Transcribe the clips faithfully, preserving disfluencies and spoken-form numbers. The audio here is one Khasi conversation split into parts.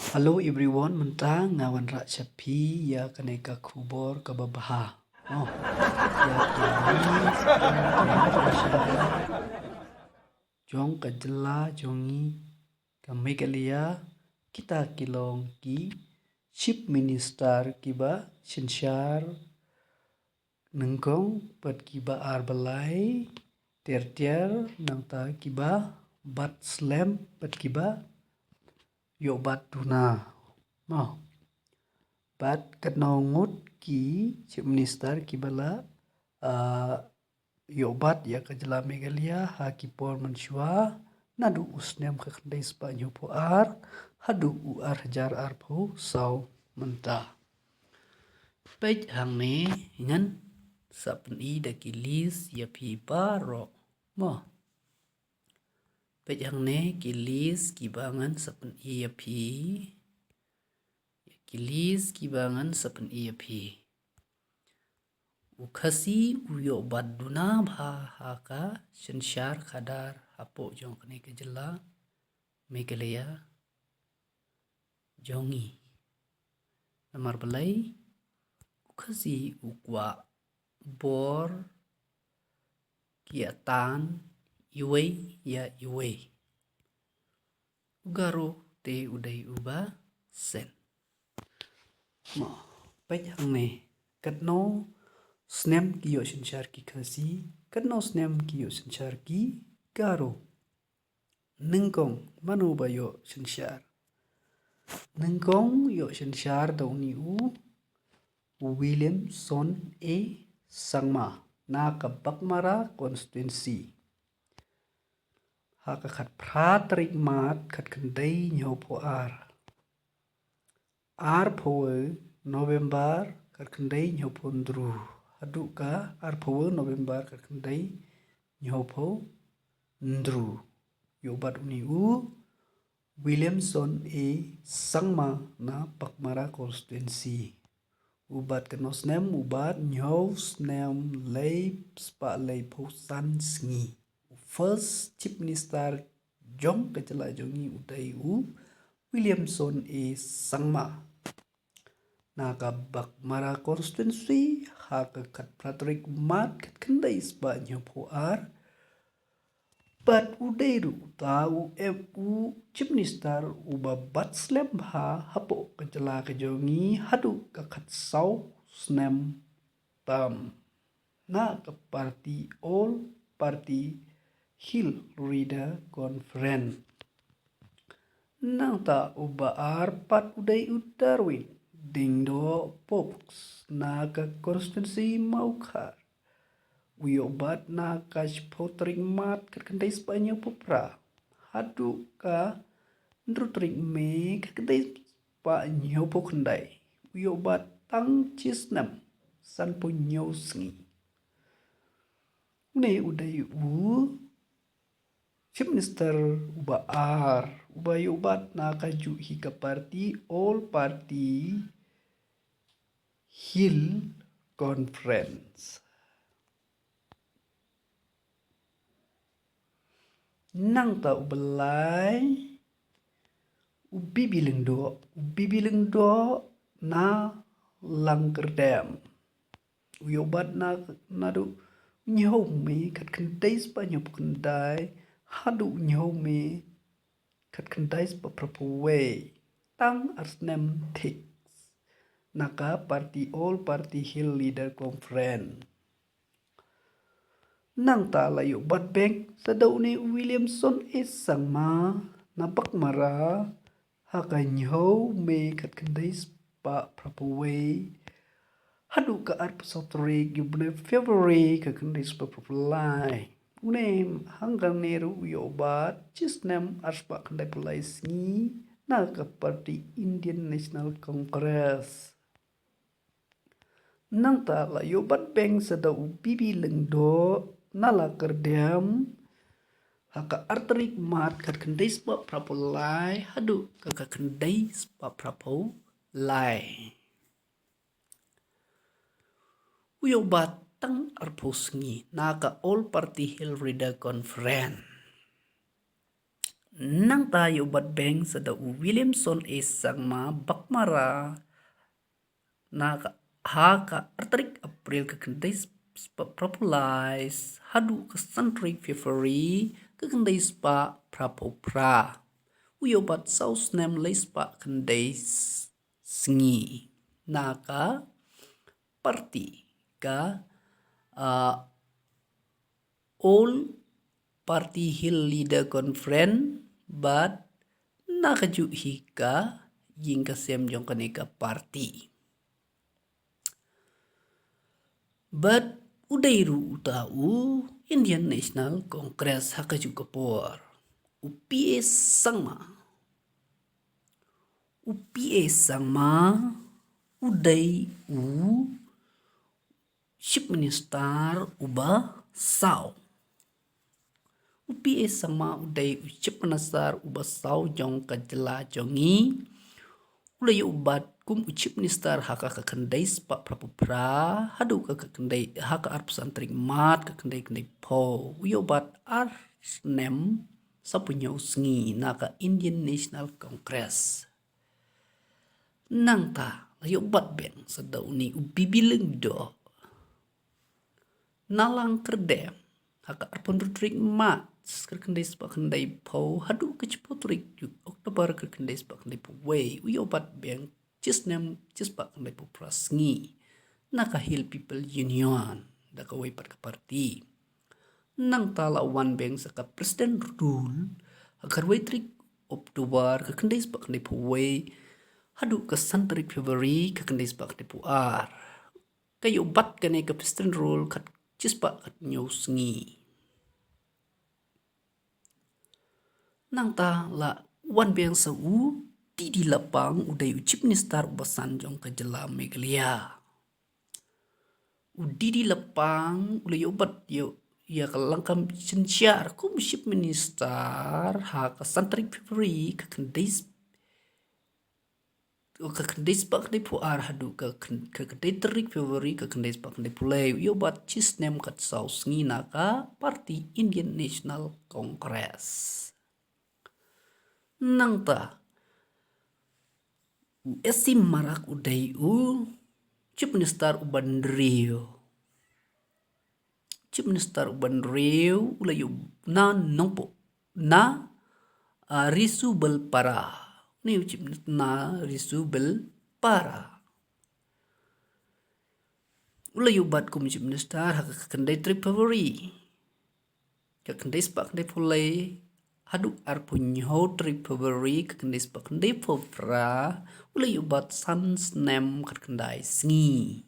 Hello everyone, mynta nga wanrah sha phi ïa kane ka khubor kaba bha. Oh, ïa ki jong ka jylla jong ngi ka Meghalaya, kita ki long ki Chief Minister kiba synshar nyngkong bad kiba ar balai, tiar tiar, nangta kiba bat slem bad kiba ïoh bat duna. Mo. Bad katno ngut ki Chief Minister kiba la, ah, ïoh bat ïa ka jylla Meghalaya ha ki por mynshuwa, naduh u snem khatkhyndai spah hynñiewphew ar haduh u ar hajar arphew saw mynta. Peit hangne, ngan sa pyni da ki list ïa phi baroh. Mo. Peit hangne ki list kiba ngan sa pyni ïa phi. Ki list kiba ngan sa pyni ïa phi. U Khasi u ïoh bat duna bha ha ka synshar khadar hapoh jong kane ka jylla Meghalaya jong ngi. Namar balei? U Khasi u kwah bor ki ïa tan iwei ïa iwei. U Garo te u dei uba shen. Mo, peit hangne, katno snem ki ïoh synshar ki Khasi, katno snem ki ïoh synshar ki Garo. Nyngkong, mano ba ïoh synshar? Nyngkong ïoh synshar da une u Williamson A Sangma na ka Baghmara constituency. Ha ka khatphra tarik March khatkhyndai hynñiewphew ar. Arphew November khatkhyndai hynñiewphew hynriew. Haduh ka arphew November khatkhyndai hynñiewphew hynriew. Ïoh bat une u Williamson A Sangma na Baghmara constituency. U bat katno snem? U bat hynñiew snem lai spah laiphew san sngi. U first Chief Minister jong ka jylla jong ngi u dei u Williamson A Sangma. Na ka Baghmara constituency ha ka khatphra tarik March khatkhyndai spah hynñiewphew ar. Bad u dei ruh uta u em u Chief Minister uba bat slem bha hapoh ka jylla ka jong ngi haduh ka khatsaw snem tam na ka party All Party Hill Leader Conference. Nangta uba ar pat u dei u Darwin Dingdoh Pops na ka constituency Mawkhar. U ïoh bat na ka shiphew tarik March khatkhyndai spah hynñiewphew phra haduh ka hynriew tarik May khatkhyndai spah hynñiewphew khyndai. U ïoh bat tang shi snem sanphew hynñiew sngi. Une u dei u Chief Minister uba ar uba ïoh bat na kajuh hi ka party All Party Hill Conference. Nangta uba lai u Bibi Lyngdoh, u Bibi Lyngdoh na Langkyrdem. U ïoh bat na, naduh hynñiew May khatkhyndai spah hynñiewphew khyndai haduh hynñiew May khatkhyndai spah phraphew wei. Tang ar snem thik na ka party All Party Hill Leader Conference. Nangta la ïoh bat beng sa da une u Williamson A Sangma na Baghmara ha ka hynñiew May khatkhyndai spah phraphew wei haduh ka arphew saw tarik u bnai February khatkhyndai spah phraphew lai. Une hangkane ruh u ïoh bat shi snem ar spah khyndaiphew lai sngi na ka party Indian National Congress. Nangta la ïoh bat beng sa da u Bibi Lyngdoh na Langkyrdem ha ka ar tarik March khatkhyndai spah phraphew lai haduh ka khatkhyndai spah phraphew lai. U ïoh bat tang arphew sngi na ka All Party Hill Leader Conference. Nangta ïa u bat beng sa da u Williamson A Sangma Baghmara na ka, ha ka ar tarik April ka khyndai spah phra phew lai haduh ka san tarik February ka khyndai spah phra phew phra. U ïoh bat saw snem lai spah khyndai s-, sngi na ka party ka, ah, All Party Hill Leader Conference, bad na kajuh hi ka ïing ka sem jong kane ka party. Bad u dei ruh uta u Indian National Congress ha kajuh ka por. U P A Sangma. U P A Sangma u dei u Chief Minister uba saw. U P A Sangma u dei u Chief Minister uba saw jong ka jylla jong ngi. U la ïoh bat kum u Chief Minister ha ka, ka khyndai spah phra phew phra haduh ka, ka khyndai, ha ka arphew san tarik March ka khyndai khyndai phew. U ïoh bat ar snem saw phew hynñiew sngi na ka Indian National Congress. Nangta la ïoh bat beng sa da une u B B Lyngdoh. Na lang khyrdem ha ka arphew hynriew tarik March ka khyndai spah khyndai phew haduh ka shiphew tarik October ka khyndai spah khyndai phew wei, u ïoh bat beng shi snem shi spah khyndai phew phra sngi na ka Hill People Union da kawei pat ka party. Nangta la wan beng sa ka President Rule ha ka arwei tarik October ka khyndai spah khyndai phew wei haduh ka san tarik February ka khyndai spah khyndai phew ar. Ka ïoh bat kane ka President Rule khatshi spah khathynñiew sngi. Nangta la wan beng sa u D D Lapang, u dei u Chief Minister uba san jong ka jylla Meghalaya. U D D Lapang u la ïoh bat ïa, ïa ka langkam synshar kum Chief Minister ha ka san tarik February ka khyndai s-, ka khyndai spah khyndai phew ar haduh ka khyn-, ka khyndai tarik February ka khyndai spah khyndai phew lai. U ïoh bat shi snem khatsaw sngi na ka party Indian National Congress. Nangta u S C Marak u dei u Chief Minister uba hynriew. Chief Minister uba hynriew u la ïoh na Nongpoh, na, ah, Risubelpara. Une u Chief Minister na Risubelpara. U la ïoh bat kum Chief Minister ha ka khyndai tarik February ka khyndai spah khyndai phew lai haduh arphew hynñiew tarik February ka khyndai spah khyndai phew phra. U la ïoh bat san snem khatkhyndai sngi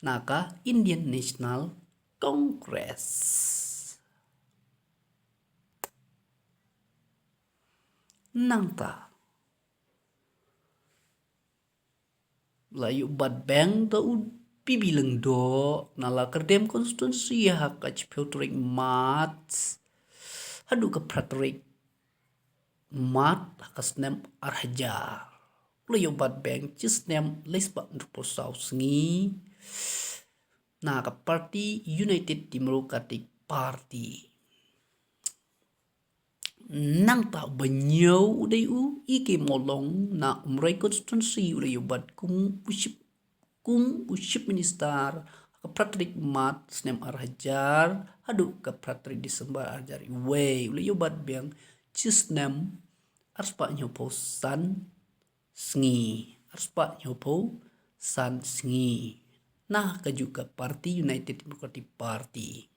na ka Indian National Congress. Nangta la ïoh bat beng da u B B Lyngdoh na Lakardem constituency ha ka shiphew tarik March haduh ka phra tarik March ha ka snem ar hajar. U la ïoh bat beng shi snem lai spah hynriewphew saw sngi na ka party United Democratic Party. Nangta uba hynñiew u dei u E K Mawlong na Umroi constituency, u la ïoh bat kum u Chief, kum u Chief Minister ha ka phra tarik March snem ar hajar haduh ka phra tarik December ar hajar wei. U la ïoh bat beng shi snem ar spah hynñiewphew san sngi, ar spah hynñiewphew san sngi na kajuh ka party United Democratic Party.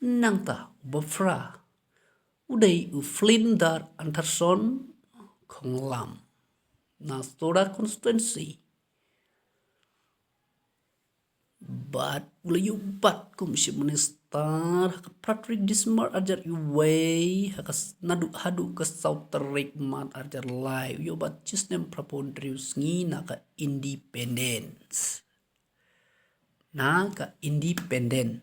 Nangta uba phra u dei u Flindar Anderson Khonglam na Sohra constituency. Bad u la ïoh bat kum Chief Minister ha ka phra tarik December ar hajar wei, ha ka s-, naduh haduh ka saw tarik March ar hajar lai. U ïoh bat shi snem phraphew hynriew sngi na ka independence. Na ka independent.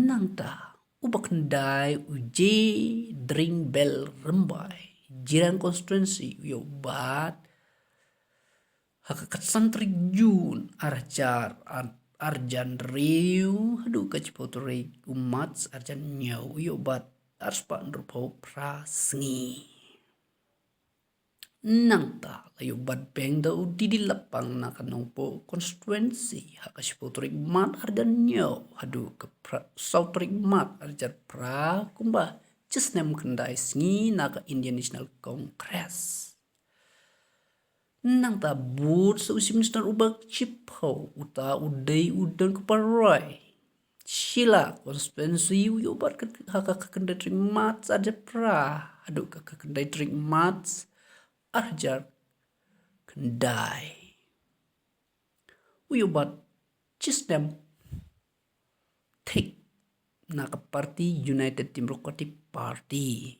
Nangta uba khyndai u J Dringbell Rymbai, Jirang constituency, u ïoh bat ha ka khatsan tarik June ar hajar, ar, arjan riu haduh ka chipau tarik u March arjan nyau u yobat arspah nrupau pra sngi. Nangta la yobat beng da u Didi Lapang na ka Nongpoh constituency ha ka chipau tarik March arjan nyau haduh ka pra, sau tarik March arjan pra kumba chisnem khyndai sngi na ka Indian National Congress. Nangta bud sa u Chief Minister uba chipau uta u dei u Don Kupar Roy. Shilla constituency u yobat ka ha ka khyndai tarik March arjar pra haduh ka khyndai tarik March arjar khyndai. U yobat chisnem thik na ka party United Democratic Party.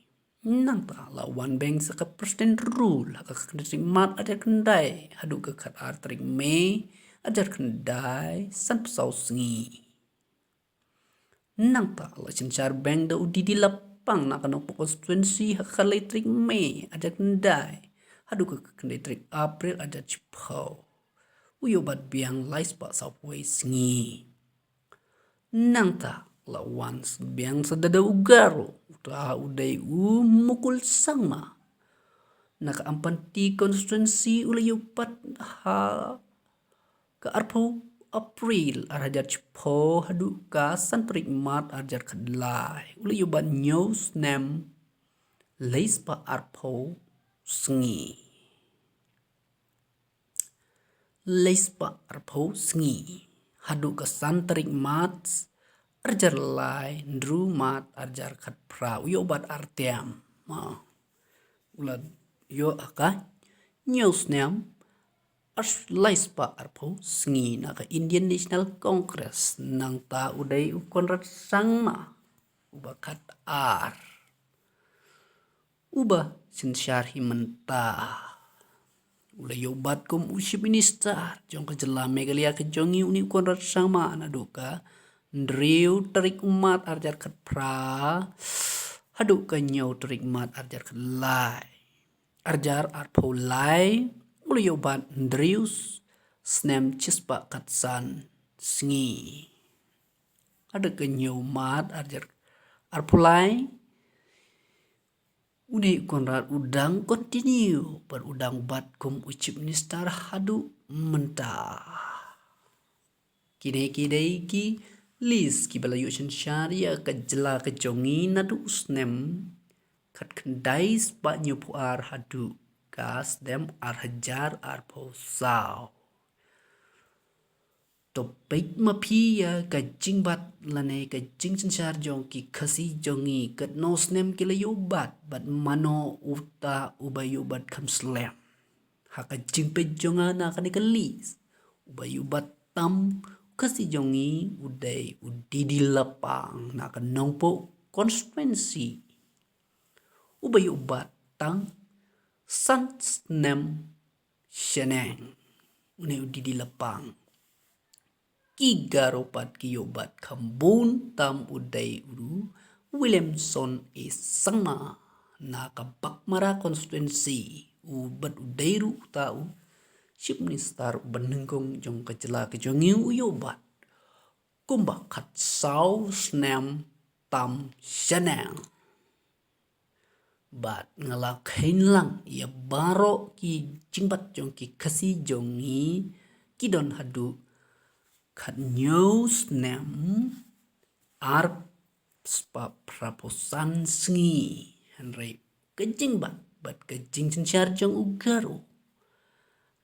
Nangta la wan beng sa ka president rule ha ka khyndai tarik March arjar khyndai haduh ka khatar tarik May arjar khyndai san phew saw sngi. Nangta la synshar beng da u Didi Lapang na ka Nongpoh constituency ha ka lai tarik May arjar khyndai haduh ka khyndai tarik April arjar chipau. U yobat biang lai spah saw phew wei sngi. Nangta la wan biang sa da u Garo uta u dei u Mukul Sangma na ka Ampati constituency u la yobat ha ka arphew April arhajar chipau haduh ka san tarik March arjar khatlai u la yobat nyau snem lai spah arphew sngi. Lai spah arphew sngi haduh ka san tarik March arjar lai hynriew March arjar khatphra u yobat artem. Ma u la yoh ha ka nyau snem ar lai spah arphew sngi na ka Indian National Congress nangta u dei u Conrad Sangma uba khatar uba synshar hi mynta. U la yobat kum u Chief Minister jong ka jylla Meghalaya ka jong ngi u ni u Conrad Sangma naduh ka hynriew tarik u March arjar khatphra haduh ka nyau tarik March arjar khatlai. Arjar arphew lai u la yobat hynriew snem chispah khatsan sngi. Haduh ka nyau March arjar arphew lai u ni u Conrad u dang continue bad u dang bat kum u Chief Minister haduh mynta. Kine ki dei ki list kiba la yoh synshar ïa ka jylla ka jong ngi naduh u snem khatkhyndai spah hynñiewphew ar haduh ka snem arhajar arphew saw. Topic ma phi ïa ka jingbat lane ka jingsynshar jong ki Khasi jong ngi, katno snem ki la yobat bad mano uta uba yobat kham slem. Ha ka jingpeit jong nga na kane ka list uba yobat tam u Khasi jong ngi u dei u Didi Lapang na ka Nongpoh constituency uba yobat tang san snem shaneng. Une u Didi Lapang. Ki Garo pat ki yobat kham bun tam u dei u Williamson A Sangma na ka Baghmara constituency u bad u dei ruh uta u Chief Minister uba nyngkong jong ka jylla ka jong ngi u yobat kumba khatsaw snem tam shaneng. Bad nga la kheiñ lang ïa baroh ki jingbat jong ki Khasi jong ngi ki don haduh khathynñiew snem arspah phraphew san sngi. Hynrei ka jingbat bad ka jingsynshar jong u Garo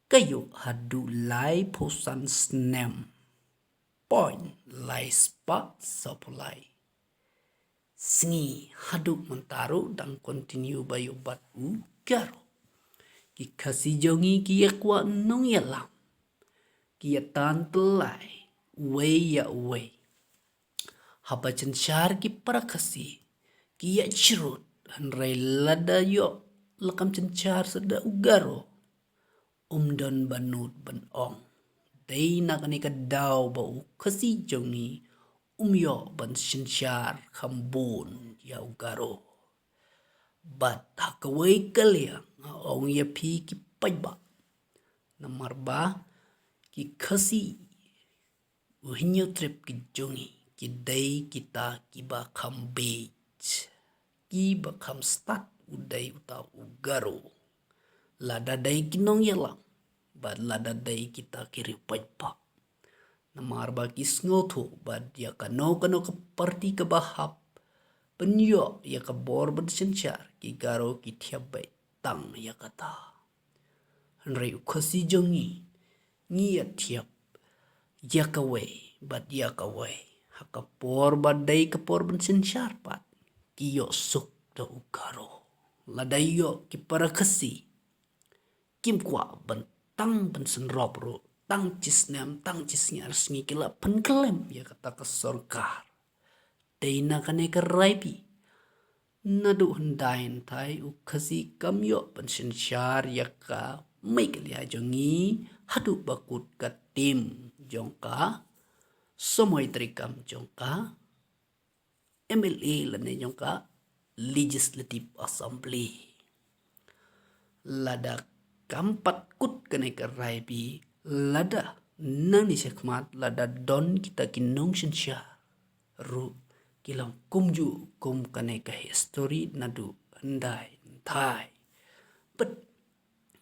ka ïoh haduh laiphew san snem point lai spah sawphew lai sngi. Haduh mynta ruh dang continue ba ïoh bat u Garo. Ki Khasi jong ngi ki ïa kwah nongïalam, ki ïa tan tyllai uwei ïa uwei. Haba synshar ki para Khasi ki ïa shrut, hynrei lada ïoh lakam synshar sa da u Garo, um don ba nud ban ong. Dei na kane ka daw ba u Khasi jong ngi um ïoh ban synshar kham bun ïa u Garo. Bad ha kawei ka liang nga ong ïa phi ki paidbah, namar ba ki Khasi U hynñiew trep ki jong ngi ki dei kita kiba kham beit, kiba kham stad u dei uta u Garo. Lada dei ki nongïalam bad lada dei kita ki riew paidbah. Namar ba ki sngewthuh ba ïa kano kano ka parti kaba hap ban ïoh ïa ka bor ban synshar, ki Garo ki thiah beit tang ïa kata. Hynrei u Khasi jong ngi, ngi ïa thiah ïa kawei bad ïa kawei. Ha ka por ba dei ka por ban synshar pat, ki ïoh suk da u Garo. Lada ïoh ki para Khasi, kim kwah ban tang ban synrop ruh, tang shi snem, tang shi sngi ar sngi ki la pynkhlem ïa kata ka sorkar. Dei na kane ka rai phi, naduh hyndai hynthai u Khasi kam ïoh ban synshar ïa ka Meghalaya jong ngi, haduh ba kut ka tim jong ka samoi treikam jong ka M L A lane jong ka Legislative Assembly. Lada kam pat kut kane ka rai phi, lada nangne shakhmat lada don kita ki nongsynshar ruh, ki long kumjuh kum kane ka history naduh hyndai hynthai. Bad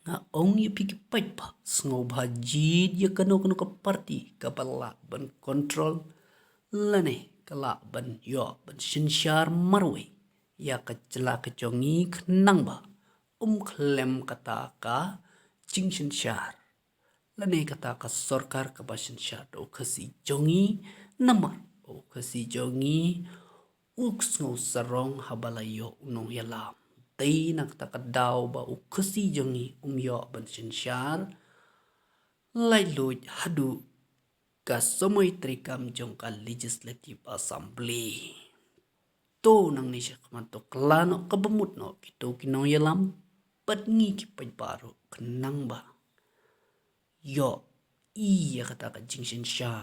nga ong ïa phi ki paidbah, sngewbha jied ïa kano kano ka parti kaba lah ban control lane ka lah ban ïoh ban synshar marwei ïa ka jylla ka jong ngi, khnang ba um khlem kata ka jingsynshar lane kata ka sorkar kaba synshar da u Khasi jong ngi. Namar u Khasi jong ngi u sngew sarong haba la ïoh u nongïalam. Dei na kata ka daw ba u Khasi jong ngi um ïoh ban synshar, laitluid haduh ka samoi treikam jong ka Legislative Assembly. To nangne shakhmat to kylla noh kaba mut noh kito ki nongïalam bad ngi ki paidbah ruh, khnang ba ïoh i ïa kata ka jingsynshar